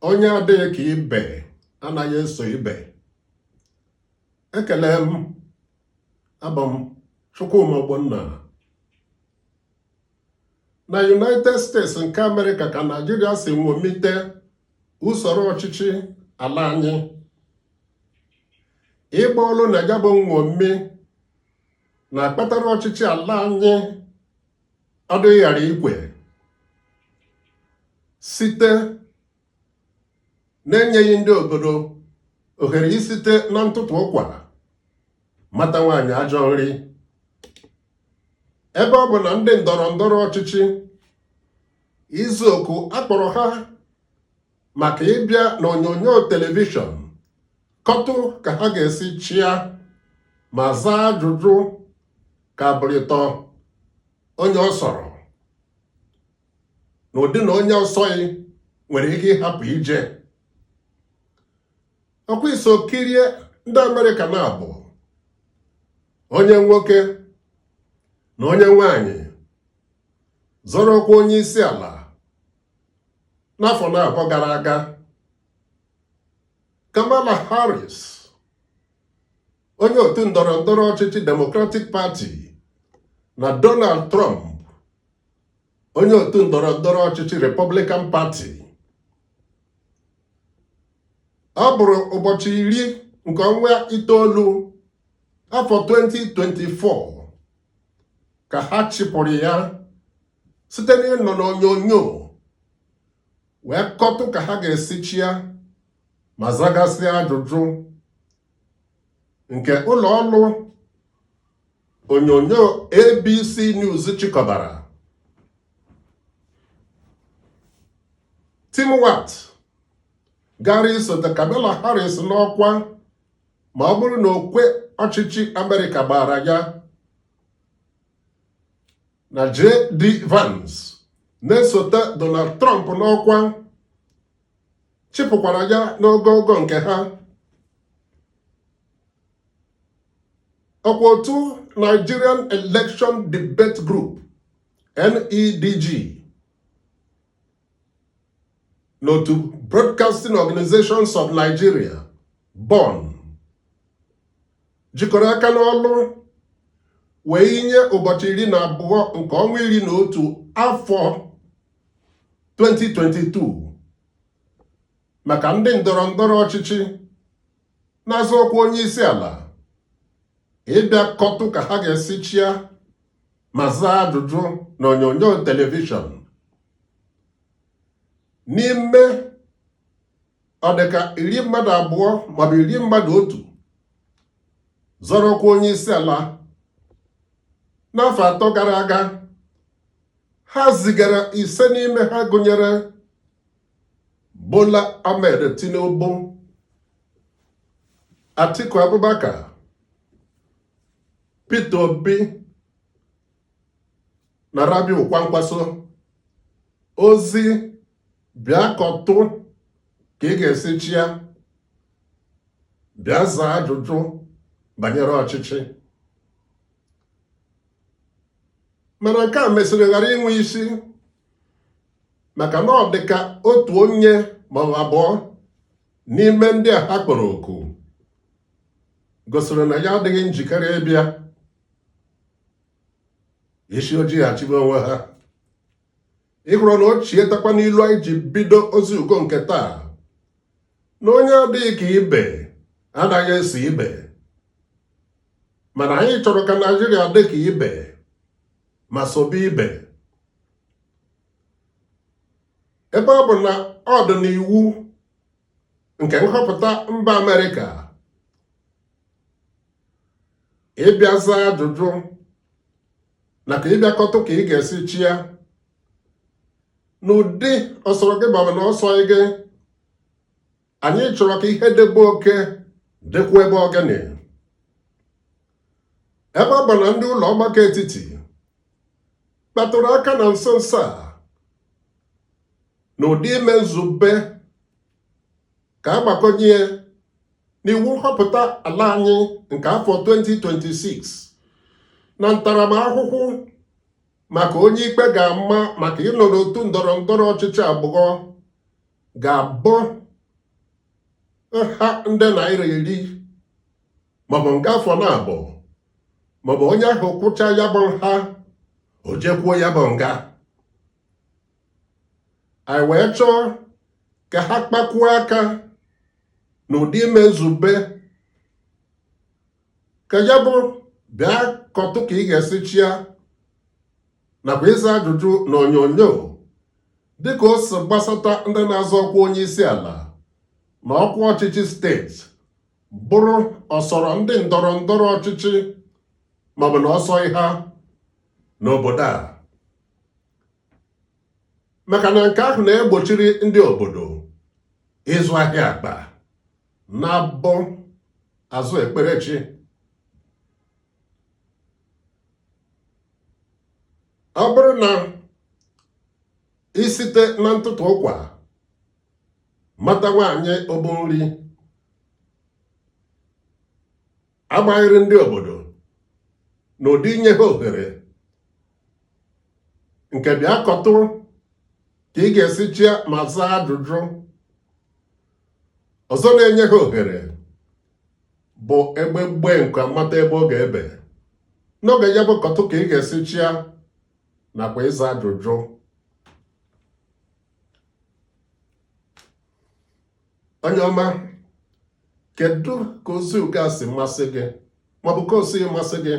Onye adịghị ka ibe anaghị eso ibe. Ekele m, abụ m Chukwuma Ogbonna. Na United States nke Amerịka ka Naijiria si ṅomite usoro ọchịchị ala anyị. Ịgba ọlụ na ya bụ nṅomi na-akpatara ọchịchị ala anyị adịghị ghara ikwe site na-enyeghị ndị obodo ohere isite na ntụtụ ụkwa mata nwaanyị ajọ nri, ebe ọ bụ na ndị ndọrọ ndọrọ ọchịchị izu oku akpọrọ ha maka ịbịa n'onyonyo telivishọn kọtụ ka ha ga-esi chịa ma zaa ajụjụ ka bụrịtọ onye ọ sọrọ n'ụdị na onye ọ sọghị nwere ike ịhapụ ije. Ọkwa i so kirie ndị Amerịka na-abụ onye nwoke na onye nwanyị zọrọ ọkwa onye isi ala n'afọ na-abụọ gara aga, Kamala Harris, onye otu ndọrọ ndọrọ ọchịchị Democratic Party, na Donald Trump, onye otu ndọrọ ndọrọ ọchịchị Republican Party. Ọ bụrụ ụbọchị 10 nke ọnwa itoolu afọ 2024 ka ha chịpụrụ ya site n'ịnọ n'onyonyo wee kọtụ ka ha ga-esi chịa ma zagasịa ajụjụ nke ụlọ ọrụ onyonyo ABC News chịkọbara. Tim Walz gara isote Kamala Harris n'ọkwa ma ọ bụrụ na okwe ọchịchị Amerịka gbara ya na J.D. Vance na-esote Donald Trump n'ọkwa chịpụkwara ya n'ogogo nke ha. Ọkwa otu Nigerian Election Debate Group, NEDG, na otu Broadcasting Organizations of Nigeria, BON, jikọrọ aka n'ọlụ wee nye ụbọchị 12 nke ọnwa 11 afọ 2022 maka ndị ndọrọ ndọrọ ọchịchị na-azọ ọkwa onye isi ala ịbịa kọtụ ka ha ga-esi chịa ma zaa ajụjụ n'onyonyo telivishọn n'ime ọ dịka iri mmadụ abụọ maọbụ iri mmadụ otu zọrọ ọkwa onye isi ala n'afọ 3 gara aga. Ha zigara 5 n'ime ha, gụnyere Bola Ahmed Tinubu, Atiku Abubakar, Peter Obi na Rabiu Kwankwaso, ozi bịa kọtụ ka ị ga-esi chịa, bịa zaa ajụjụ banyere ọchịchị. Mana nke a mesịrị ghara inwe isi maka na ọ dị ka otu onye maọbụ abụọ n'ime ndị a ha kpọrọ oku gosiri na ya adịghị njikere ịbịa. Isi ojii achịbe onwe ha. Ị hụrụ na ochie takwa n'ilu anyị ji bido ozi ugo nke taa na onye adịghị ka ibe anaghị eso ibe, mana anyị chọrọ ka Naijiria dị ka ibe ma sobe ibe. Ebe ọ bụ na ọ dị n'iwu nke nhọpụta mba Amerịka ịbịa zaa ajụjụ na ka ịbịa kọtụ ka ị ga-esi chịa n'ụdị ọ sọrọ gị maọbụ na ọ sọghị gị, anyị chọrọ ka ihe debe oke dịkwa ebe ogene. Ebe ọ bụ na ndị ụlọ ọgbakọ etiti kpatụrụ aka na nso nso a n'ụdị ime nzube ka a gbakọnye n'iwu nhọpụta ala anyị nke afọ 2026 na ntaramahụhụ maka onye ikpe ga-ama maka ịnọ n'otu ndọrọ ndọrọ ọchịchị abụọ Ga-abụ nha nde naira 10 maọbụ nga afọ 2 maọbụ onye ahụ kwụcha ya bụ nha, o jekwuo ya bụ nga. Anyị wee chọọ ka ha kpakwuo aka n'ụdị ime nzube ka ya bụ bịa kọtụ ka ị ga-esi chịa nakwa ịza ajụjụ na onyonyo dịka o si gbasata ndị na-azọ ọkwa onye isi ala na ọkwa ọchịchị steeti bụrụ ọsọrọ ndị ndọrọ ndọrọ ọchịchị maọbụ na ọsọ ha n'obodo a, maka na nke ahụ na-egbochiri ndị obodo ịzụ ahịa akpa na-abụ azụ ekperechi. Ọ bụrụ na isite na ntụtụ ụkwa mata nwaanyị obu nri agbaghịrị ndị obodo n'ụdị inye ha ohere nke bịa kọtụ ka ị ga-esi chịa ma zaa ajụjụ ọzọ na-enye ha ohere bụ egbe gbee nku amata ebe ọ ga-ebe n'oge ya bụ kọtụ ka ị ga-esi chịa nakwa ịza ajụjụ. Onye ọma, kedu ka ozi ugo a si masị gị maọbụ ka o sighị masị gị?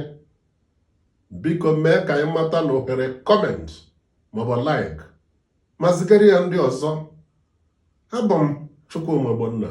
Biko mee ka anyị mata na ohere comment maọbụ like ma zigara ya ndị ọzọ. Abụ m Chukwuma Ogbonna.